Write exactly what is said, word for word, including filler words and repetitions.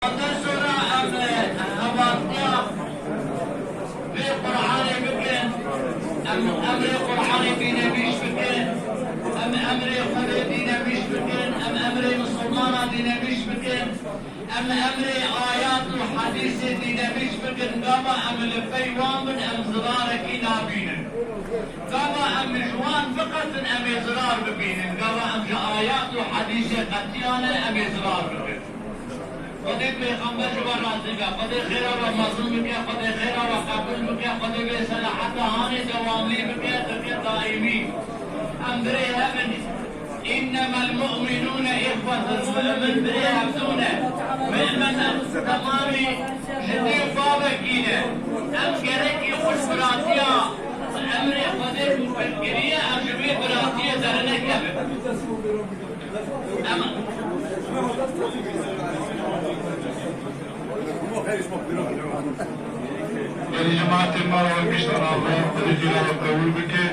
Ondan sonra em, e, hevaltiya vê Qur'anê bikin, em emrê Qur'anê dînevîş bikin, em emrê Xwedê dînevîş bikin, em emrê misilmana dînevîş bikin, em emrê ayat û hedîsê dînevîş bikin, gava em li pey wan bin, em zirarekî nabînin. Gava em ji wan biqetin, em ê zirar bibînin. Gava em ji ayat û hedîsê qetiyane, em ê zirar bibin. Xwedê Pêxember ji we razî be. Xwedê xêra we mezin bike, Xwedê xêra we qebûl bike, Xwedê vê selaheta hanê dewamlî bike, bike daîmî. Em birê hev in. إنما المؤمنون إخوة. Mu'min birê hevdû ne. Mu'min em temamî ji dê û bavekî ne. Em gerekî xweş biratiya emrê Xwedê bû kiriye, em ji vê biratiyê dernekevin. Em Gelî cemaetê me û gişta navbera Xwedê xêra we qebûl bike.